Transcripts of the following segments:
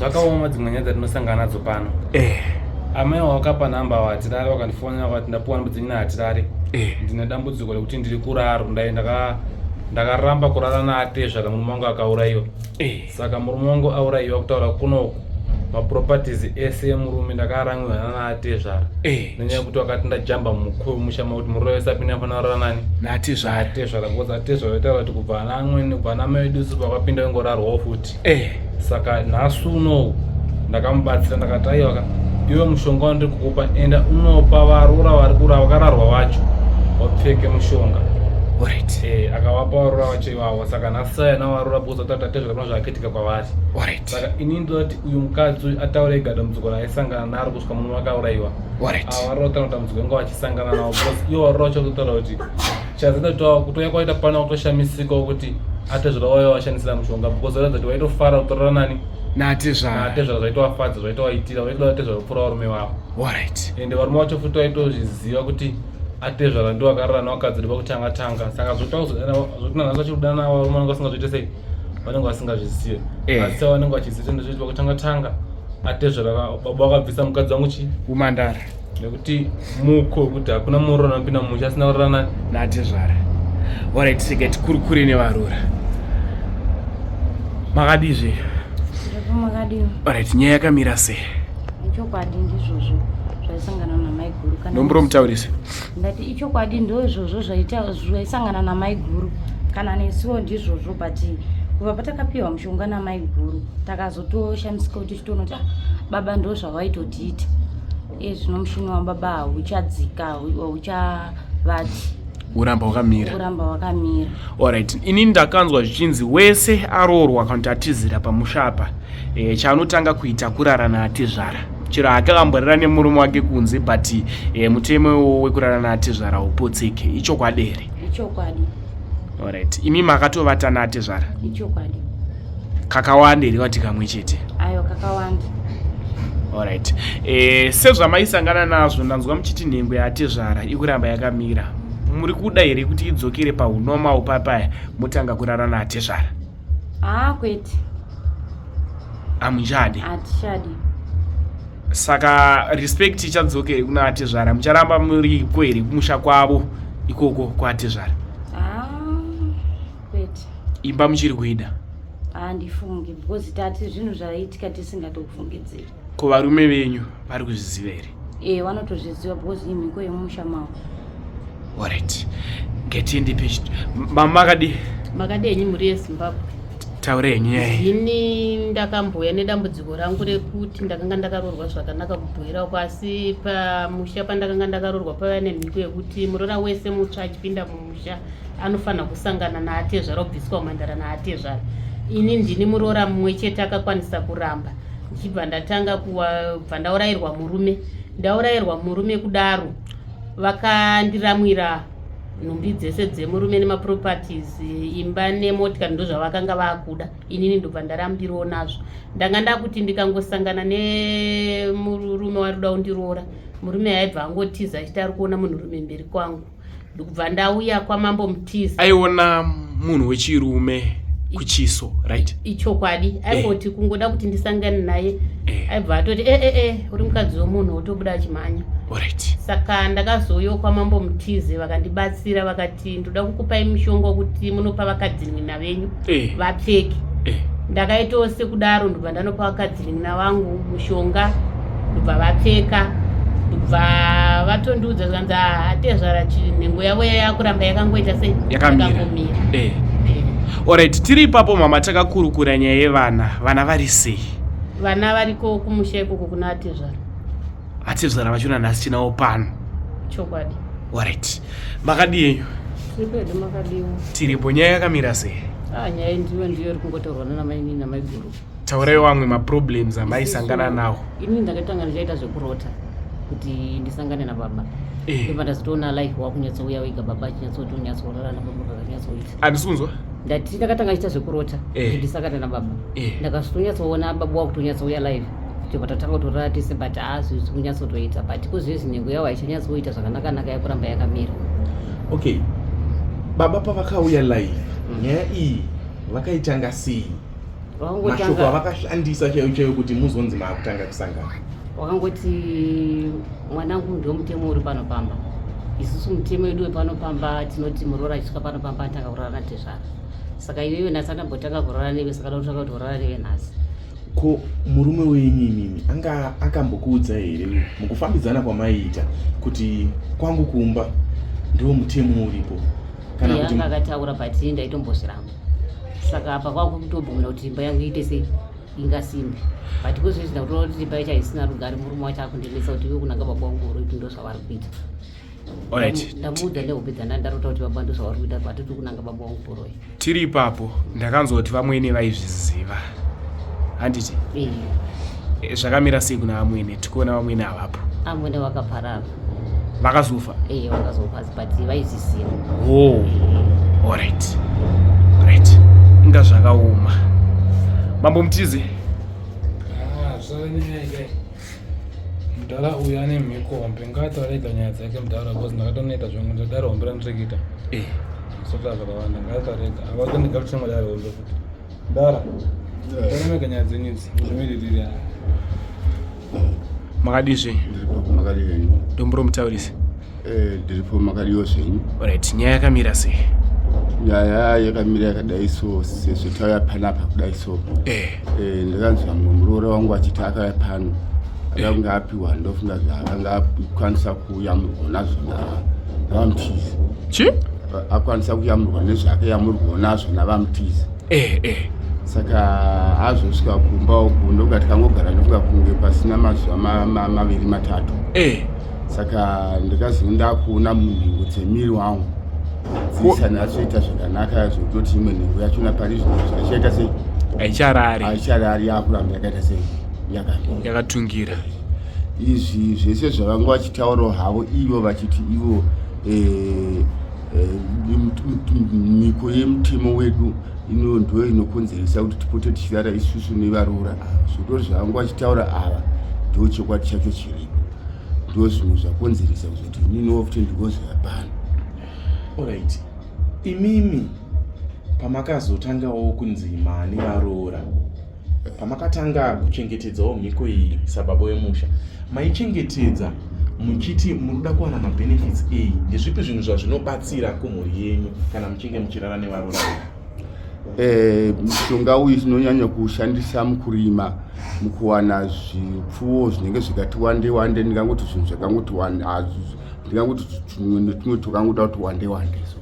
Zvakaoma dzimwe nyaya dzatinosangana nadzo pano. Eh. Amai wakapa namba watirare wakandifonera wakati ndapuwa namba dzenyu nahatirare. Eh. Ndine dambudziko rekuti ndiri kuraro ndai ndaka ndakaramba kurara naatezvara murume wangu akaurayiwa. Eh. Saka murume wangu aurayiwa kutaura kunoku maproperties ese emurume ndakaramwiwa nanaatezvara. Eh. Nenyaya yekuti wakati ndajamba mukuru musha makuti murume wese apinda anofanira kurara nani? Naatezvara. Atezvara because atezvara vaitaura kuti kubva ana amwene kubva ana mai vedu isu pakapinda ingorarwawo futi. Eh. Saka nhasi unowu ndakamubatsira ndakati aiwa ka iwe mushonga wandiri kukupa enda unopa varoora vari kura vakararwa vacho wapfeke mushonga. Alright. Eh, akavapa varoora vacho ivavo saka nhasi saya navaroora because vataura tatezvara kuna zvakaitika kwavari. Alright. Saka ini ndinoti uyu mukadzi uyu ataure ega dambudziko raaisangana naro kusvika murume wakaurayiwa. Alright. Ava varoora taura dambudziko inga vachisangana navo because ivo varoora vacho kutaura kuti chazita kutouya kwaita pano kutoshamisikawo kuti atezvara waiva washandisira mushonga because varatidza kuti vaitofara kutorara nani Naatezvara. Naatezvara zvaitovafadza zvaitovaitira vaitoda atezvara kupfuura varume vavo. Alright. Ende varume vacho futi vaitozviziva kuti atezvara ndiwo akarara nevakadzi pakutanga tanga saka zvokuti nanhasi vachiri kudanana varume vanenge vasingazviite sei vanenge vasingazvizive Eh. asi vanenge vachiziva chinhu chekuti pakutanga tanga atezvara baba vakabvisa mukadzi wangu chi Umandara. Nekuti muko wekuti hakuna muroora anopinda mumusha asina kurara nani? Natezvara. Alright, rega tikurukure nevaroora. Makadii zve? Ndiripo makadii? Alright, nyaya yakamira sei? Ichokwadi ndizvozvo zvaisangana namaiguru kana Nombro mutaurise. Ndati ichokwadi ndozvozvo zvaita zvaisangana namaiguru kana nesuwo ndizvozvo but kubva patakapiwa mushonga namaiguru takazotoshamisika kuti tichitoona kuti ah, baba ndozvavaitotiita. Iye zvino mushini wababa hauchadzika hauchavati. Uramba wakamira. Uramba wakamira. Alright, ini ndakanzwa zvichinzi wese aroorwa kana kuti atizira pamusha apa e, chaanotanga kuita kurara naatezvara chero hake akamborara nemurume wake kunze but e, mutemo iwowo wekurara naatezvara upotseke ichokwadi here? Ichokwadi. Alright, imi makatovata naatezvara? Ichokwadi. Kakawanda here vati kamwe chete? Ayo kakawanda. Alright. Eh, sezvamaisangana nazvo ndanzwa muchiti nhengo yaatezvara ikuramba yakamira. Muri kuda here kuti idzokere pahunormal papaya motanga kurara naatezvara? Ah, kwete. Hamuchadi? Hatichadi. Saka respect ichadzoka here kuna atezvara? Mucharamba muriko here kumusha kwavo ikoko kwaatezvara? Ah, kwete. Imba muchiri kuida? Handifungi because tati zvinhu zvaitika tisingatofungidziri. Ko varume venyu vari kuzviziva here? Eh, vanotozviziva because imhiko yemusha mavo. Alright. Ngatiende pechi. Mama makadii? Makadii henyu mhuri yeZimbabwe? Taura henyu nyaya iyi. Ini ndakambouya nedambudziko rangu rekuti ndakanga ndakaroorwa zvakanaka kubhuira uko asi pamusha pandakanga ndakaroorwa paiva nemhiko yekuti muroora wese mutsva achipinda mumusha anofanira kusangana naatezvara obviswa umhandara naatezvara. Ini ndini muroora mumwe chete akakwanisa kuramba ndichibva ndatanga kubva ndaurayirwa murume. Ndaurayirwa murume kudaro vakandiramwira nhumbi dzese dzemurume nemaproperties imba nemotikari ndozvavakanga vakuda inini ndobva ndarambirawo nazvo ndanga ndakuti ndikangosangana nemurume wari kuda kundiroora murume aibva angotiza achiti ari kuona munhurume mberi kwangu ndikubva ndauya kwamambo mutiza aiona munhu wechirume kuchiso right ichokwadi aingoti eh. kungoda kuti ndisangane naye eh. aibva atoti e e e uri mukadzi wemunhu wotobuda achimhanya right saka ndakazouyawo kwamambo mutize vakandibatsira vakati ndoda kukupai mushonga wekuti munopa vakadzin'ina venyu eh. vapfeke eh. Ndakaitawo sekudaro ndobva ndanopa vakadzin'ina vangu mushonga ndobva vapfeka ndobva vatondiudza zvikanzi ah, atezvara nhengo yavo yakuramba yakangoita sei yakangomira eh. eh. Alright, tiri ipapo mama takakurukura nyaya yevana vana vari sei vana variko kumusha ikoko kuna atezvara Atezvara vachona nhasi tinawo pano. Chokwadi. Alright. Makadii henyu? Tiripo hedu makadiwo. Tiripo. Nyaya yakamira sei? Ah, nyaya ndiyo ndiyo iri kungotaurwa nana mainini namaiguru. Taurai wamwe maproblems amaisangana nawo. Ini ndakatanga ndichaita zvekurota kuti ndisangane nababa. Eh. Ndobva ndazotoona life wakunyatsouya wega baba achinyatsoti unyatsorara nababa kakanyatsoita. Handisi kunzwa. Ndati ndakatanga ndichiita zvekurota Eh. kuti ndisangane nababa. Eh. Ndakazotonyatsoona baba wakutonyatsouya live. Tobva tatanga kutorara tese but haazvisi kunyatsotoita but kozvezi nhengo yavo haichanyatsoita zvakanaka-naka yakuramba yakamira. Okay. Baba pavakauya live, nyaya iyi vakaitanga sei? Mashoko avakashandisa chaiyo chaiyo kuti muzonzi maakutanga kusangana. Wakangoti mwanangu ndiwo mutemo uri pano pamba. Isusu mutemo wedu wepano pamba tinoti muroora achisvika pano pamba anotanga kurara natezvara. Saka iwewe nhasi andambotanga kurara newe saka ndotanga kuti urara newe nhasi. Ko murume wenyu imimi anga akambokuudza here mukufambidzana kwamaiita kuti kwangu kumba ndiwo mutemo uripo? Kana kuti anga akataura but ini ndaitombozviramba. Saka apa kwakutobvumira kuti imba yangu iite sei ingasimbe. But kozvizvi ndakutoona kuti imba yacho haisina rugare murume wacho akundinetsa kuti iwe kunanga baba wangu uri kuti ndozvavari kuita. Alright. Ndamuudza nehope dzandandarota kuti baba ndozvavari kuita but tiri kunanga baba wangu kuroyi. Tiri ipapo ndakanzwa kuti vamwene vaizviziva. Handiti? Eh. Eh, zvakamira sei kuna vamwene? Tikuona vamwene havapo. Amwene vakaparara. Vakazofa? Eh, vakazofa but vaizviziva. Oh. Alright. Alright. Inga zvakaoma. Mambo Mutize. Ah, zvanyanya kai. Mudhara uyu ane mhiko hombe ngaataure ega nyaya dzake mudhara because ndakatonoita zvangu ndadare hombe randiri kuita. Eh. Sota zvakawanda ngaataure ega. Avatondiga kuti chimwe dare hombe futi. Mudhara. Taura mega nyaya dzenyu idzi. Zvimiririra. Makadii zvenyu? Ndiripo makadii henyu? Dombo romutaurisi. Eh, ndiripo makadiwo zvenyu. Alright, nyaya yakamira sei? Nyaya yakamira yakadai so sezvo tauya panapa kudai so. Eh. Eh, ndakanzwa mumwe muroora wangu achiti akauya pano akanga eh. apiwa ndofunga zvaakanga akwanisa kuyamurwa nazvo navamutizi. Chi? Akwanisa kuyamurwa nezvaakayamurwa nazvo navamutizi. Eh, eh. Saka azosvika kumba uku ndokuti tikangogara ndofunga kunge pasina mazuva maviri matatu. Eh. Saka ndikazenge ndakuona munhengo dzemiri wangu dzisanyatsoita zvakanaka zvekutoti imwe nhengo yachona pari zvino zvaichaita sei haicharari haicharari yakuramba yakaita sei yakatungira izvi zvese zvavanga vachitaurawo havo ivo vachiti ivo eh, eh, mhiko yemutemo wedu ino ndo inokonzeresa kuti tipote tichirara isusu nevaroora ava zvekutori zvavanga vachitaura ava ndo chokwadi chacho chiripo ndo zvimwe zvakonzeresa kuzoti ininiwo futi ndikozoya pano. Alright. Imimi pamakazotangawo kunzi mani varoora pamakatanga kuchengetedzawo mhiko iyi sababa wemusha maichengetedza muchiti munoda kuwana mabenefits ei ndezvipi zvinhu zvazvinobatsira kumhuri yenyu kana muchinge muchirara nevaroora Eh, mushonga uyu tinonyanya kuushandisa mukurima mukuwana zvipfuwo zvinenge zvikati wande wande ndingangoti zvinhu zvakangoti wande ndingangoti tumwe netumwe twakangoda kuti wande wande so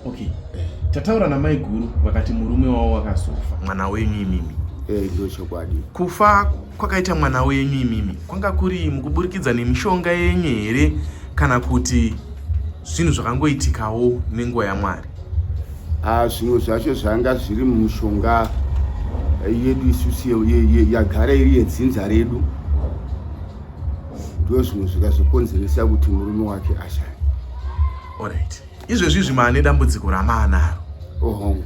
okay eh. Tataura namaiguru vakati murume wavo wakazofa mwana wenyu imimi. Eh, ndo chokwadi. Kufa kwakaita mwana wenyu imimi kwanga kuri mukuburikidza nemishonga yenyu here kana kuti zvinhu zvakangoitikawo nenguva yaMwari? Ah, zvimwe zvacho zvanga zviri mumushonga yedu isusu yagara iri yedzinza redu ndo zvimwe zvikazokonzeresa kuti murume wake ashaye. Alright. Izvezvi izvi maane dambudziko ramaanaro. Ohongu.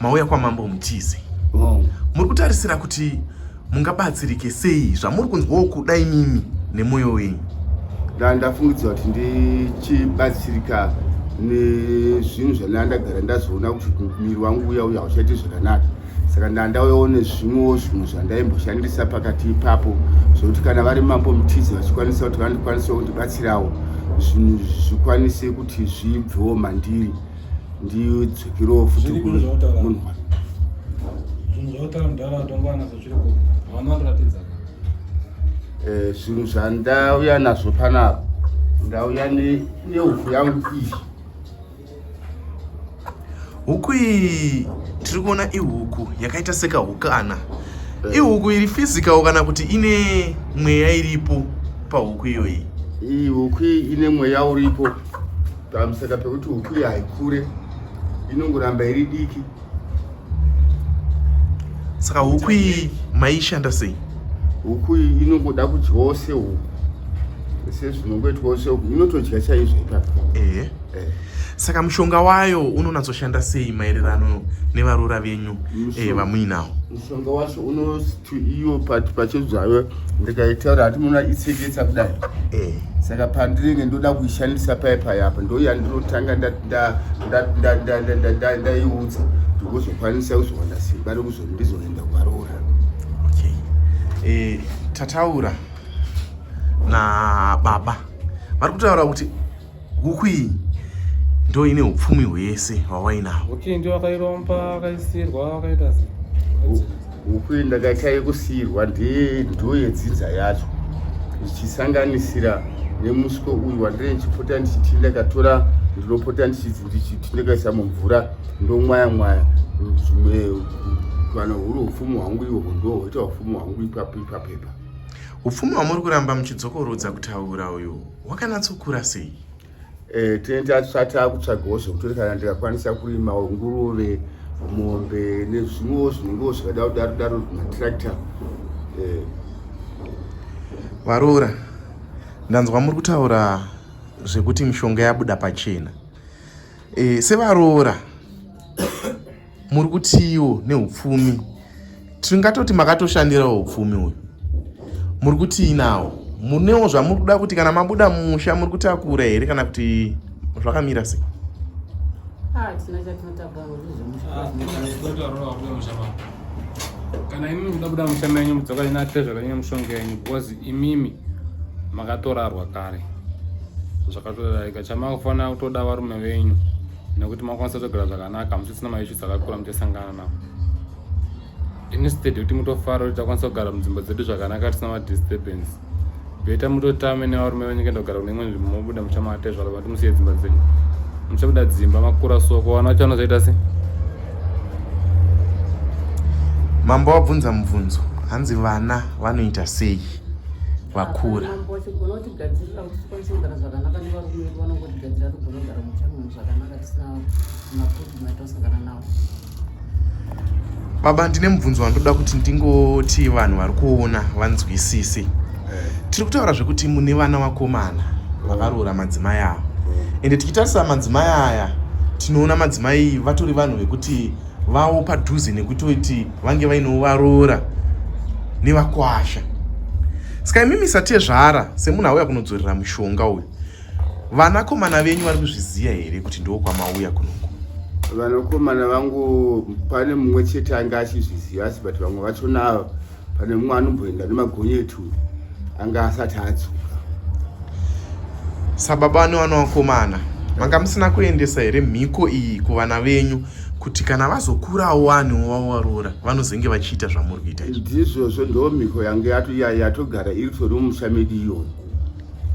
Mauya kwaMambo Mutize. Hongu. Muri kutarisira kuti mungabatsirike sei zvamuri kunzwawo kuda imimi nemwoyo wenyu? Ndandafungidzira kuti ndichibatsirika nezvinhu zvandandagara ndazoona kuti muviri wangu uya uya hauchaiti zvakanaka saka ndandauyawo nezvimwewo zvinhu zvandaimboshandisa pakati ipapo zvekuti kana vari mambo mutizi vachikwanisa kuti vandikwanisewo kundibatsirawo zvinhu zvikwanise kuti zvibvewo mandiri ndidzokerewo futi munhu eh, zvinhu zvandauya nazvo panapa ndauya nehuku yangu iyi Huku iyi tiri kuona ihuku yakaita sekahukana. Eh. Ihuku iri physical kana kuti ine mweya iripo pahuku iyoyi? Iyi huku iyi ine mweya uripo pamusaka pekuti huku iyi haikure inongoramba iri diki. Saka huku iyi maishanda sei? Huku iyi inongoda kudyawo sehuku sezvinongoitwawo sehuku inotodya chaizvo ipapo. Ehe. Eh. Saka mushonga wayo unonatsoshanda sei maererano nevaroora venyu eh, vamuinawo? Mushonga wacho unoti iyo pachezvayo ndikaitaura hati muona itseketsa kudai eh. Saka pandinenge ndoda kuishandisa paye paye apa ndoyandinotanga ndaiudza ndikuzokwanisa kuzowana simba rekuzoti ndizoenda kuvaroora. Okay. Eh, tataura nababa vari kutaura kuti huku iyi ndo ine upfumi hwese hwawainawo. Huku iyi ndio wakairomba, wakaisirwa, wakaita sei? Huku iyi ndakaita yekusiirwa ndiyo yedzinza yacho ichisanganisira nemuswe uyu wandinenge ndichipota ndichiti ndakatora ndinopota ndichiti ndakaisa mumvura ndomwaya mwaya zvimwe kana huri upfumi hwangu ihwohwo ndohwoita upfumi hwangu ipapo ipapo ipapo. Upfumi hwamuri kuramba muchidzokorodza kutaura uyu wakanatsokura sei? Eh, tinenge takutsvagawo zvekuti kana ndikakwanisa kurima nguruve, mombe nezvimwewo zvinengewo zvakada kudaro daro matractor. Eh. Varoora, ndanzwa muri kutaura zvekuti mishonga yabuda pachena. E, sevaroora muri kutiwo neupfumi tingatoti makatoshandirawo upfumi uyu muri kutii nawo munewo zvamuri kuda kuti kana mabuda mumusha muri kutakura here kana kuti zvakamira sei? Ah, tina chatinotakura nokuti zvemusha kana imimi kuda buda musha menyu mudzoka ina tezvara yenyu mushonga yenyu because imimi makatorarwa kare zvakatodarika chamakufanira kutoda varume venyu nekuti makwanisa kutogara zvakanaka musisina maissues akakura muchasangana nawo instead yekuti mutofara kuti takwanisa kugara mudzimba dzedu zvakanaka tisina madisturbance beta mutotame nevarume venyu kuenda kugara kune imwe nzvimbo mobuda muchamatezvara vati musiye dzimba dzenyu muchabuda dzimba makura soko vana vacho vanozoita sei mambo wabvunza mubvunzo hanzi vana vanoita sei vakura Mambo vachigona kutigadzirira kuti tikwanise kugara zvakanaka nevarume vedu vanongotigadzirira togona kugara musha munhu zvakanaka tisina maproblem atosangana nawo. Baba, ndine mubvunzo wandoda kuti ndingoti vanhu vari kuona vanzwisise. Eh. Tiri kutaura zvekuti mune vana vakomana vakaroora madzimai avo. Eh. Ende tichitarisa madzimai aya tinoona madzimai vatori vanhu vekuti vavo padhuze nekutoti vange vainewo varoora nevakwasha. Saka imimi satezvara semunhu auya kunodzorera mushonga uyu Vanakomana venyu vari kuzviziva here kuti ndoo kwamauya kunoku? Vanakomana vangu pane mumwe chete anga achizviziva asi but vamwe vachona pane mumwe anomboenda nemagonyeti uyu anga asati adzoka. Sababa nevana vakomana manga musina kuendesa here mhiko iyi kuvana venyu kuti kana vazokurawo wani wavaroora vanozenge vachiita zvamuri kuita izvi? Ndizvozvo ndo mhiko yange yatogara iri tori mumusha medu iyoyo.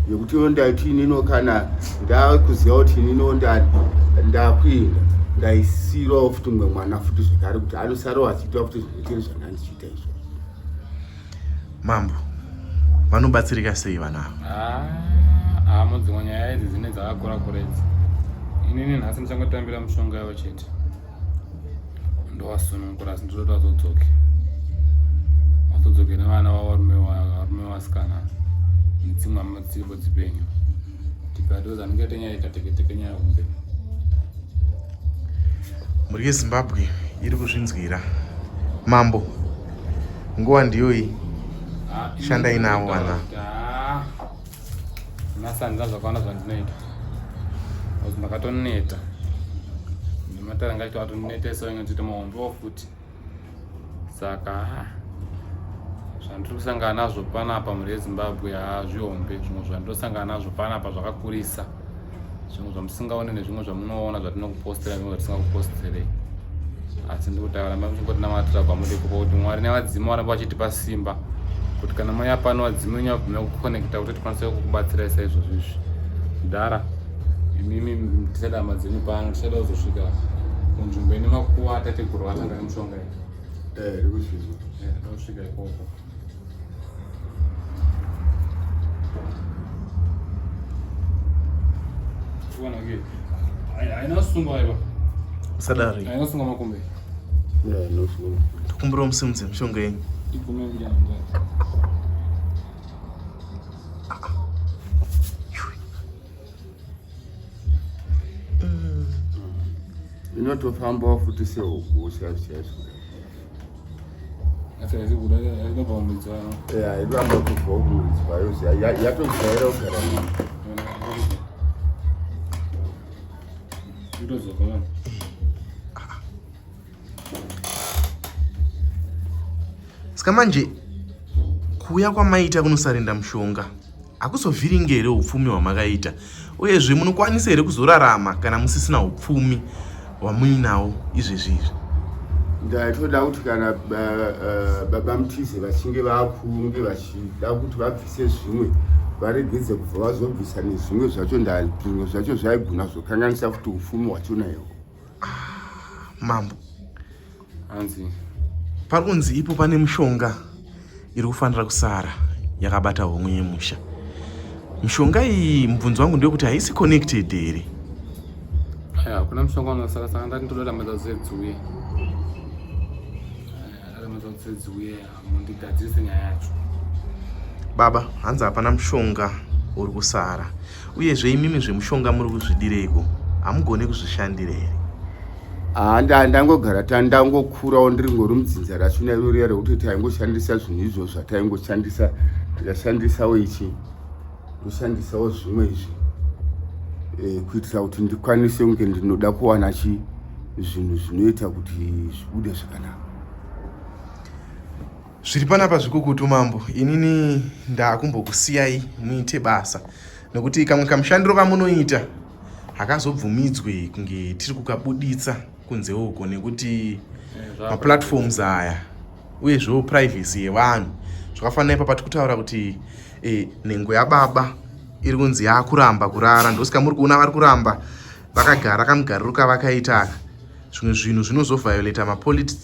Nekuti ndaiti inino kana ndakuziva kuti inino ndakuenda ndaisirawo futi mumwe mwana futi zvekare kuti anosarawo achiita futi zvinoitiri zvandandichiita izvo. Mambo vanobatsirika sei vana ava? Ah, ah, mudzimwe nyaya idzi dzine dzakakura kura idzi. Inini nhasi ndichangotambira mushonga yavo chete. Ndovasunungura asi ndinoda vazodzoke. Vazodzoke nevana vavo varume varume vasikana nedzimwe hama dziripo dzipenyu. Tikadoza ndingaite nyaya ikateketeke nyaya hombe. Mhuri yeZimbabwe iri kuzvinzwira. Mambo, nguva ndiyoyi. Ah, Shandai navo vana. Ah, nhasi handina zvakawanda zvandinoita. Because ndakatoneta. Nematare angaita atondinetesa inge ndiite mahombewo futi. Saka ah, zvandiri kusangana nazvo panapa mhuri yeZimbabwe hazvihombe. Zvimwe zvandosangana nazvo panapa zvakakurisa. Zvimwe zvamusingaone nezvimwe zvamunoona zvatinokupostera zvimwe zvatisingakuposterei. Asi ndikutaura ramba muchingotinamatira kwamuri ikoko kuti Mwari nevadzimu varambe vachitipa simba kuti kana mauya pano vadzimu venyu vabvume kukonekta kuti tikwanise kukubatsirai saizvozvo izvi. Mudhara imimi tichada hama dzenyu pano tichada kuzosvika kunzvimbo ine makuva atateguru vatanga nemushonga iyi. Eh, ndikuzvinzwa. Eh, toda kusvika ikoko. Kuona ke. Haina kusungwa aiwa. Usadaro. Haina kusungwa makumbo. Yeah, no sungwa. Tokumbirawo musimudze mishonga yenyu. Igume mbiya mbiya. Inotofambawo futi sehuku chaizvo chaizvo. Asi haisi kuda inobva mumidzi wayo. Ya, iramba kubva kumidzi wayo yatojaira kugara munhu. Itodzoka mama. Saka manje kuuya kwamaita kunosarenda mushonga hakuzovhiringe here upfumi hwamakaita uyezve munokwanisa here kuzorarama kana musisina upfumi hwamuinawo izvezvi izvi? Ndaitoda kuti kana baba Mutize vachinge vakunge vachida kuti vabvise zvimwe varegedze kubva vazobvisa nezvimwe zvacho, zvimwe zvacho zvaigona zvokanganisa futi upfumi hwachona iwo. Mambo, hanzi pari kunzi ipo pane mushonga iri kufanira kusara yakabata homwe yemusha. Mishonga iyi, mubvunzo wangu ndewekuti haisi connected here? Aya, hakuna mushonga unosara, saka ndati ndoda madzadzo edziuye, madzadzo edziuye mundigadzirise nyaya yacho. Baba, hanzi hapana mushonga uri kusara. Uyezve imimi zvemushonga muri kuzvidireiko? Hamugone kuzvishandira here? Haa, ndangogara tandangokurawo ndiri ngori mudzinza racho nairo riya rekuti taingoshandisa zvinhu izvo zvataingoshandisa, ndikashandisawo ichi, ndoshandisawo zvimwe izvi kuitira kuti ndikwanise kunge ndinoda kuwana chi zvinhu zvinoita kuti zvibude zvakanaka. Zviri panapa zvikukutu mambo, inini ndakumbokusiyai muite basa nekuti kamwe kamushandiro kamunoita hakazobvumidzwe kunge tiri kukabuditsa kunze uko nekuti maplatforms aya uyezvewo privacy yevanhu. Zvakafanana ipapa tiri kutaura kuti nhengo yababa iri kunzi yakuramba kurara, ndosika muri kuona vari kuramba vakagara kamugariro kavakaita aka. Zvimwe zvinhu zvinozovhiolata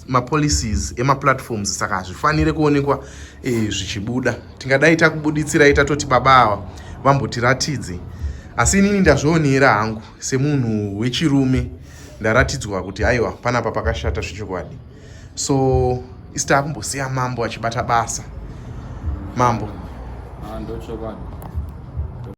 mapolicies emaplatforms, saka hazvifanire kuonekwa zvichibuda. Tingadai takubuditsirai tatoti baba ava vambotiratidze, asi inini ndazvionera hangu semunhu wechirume, ndaratidzwa kuti aiwa, panapa pakashata zvechokwadi. So isi taakumbosiya mambo achibata basa. Mambo, Ndochokwadi.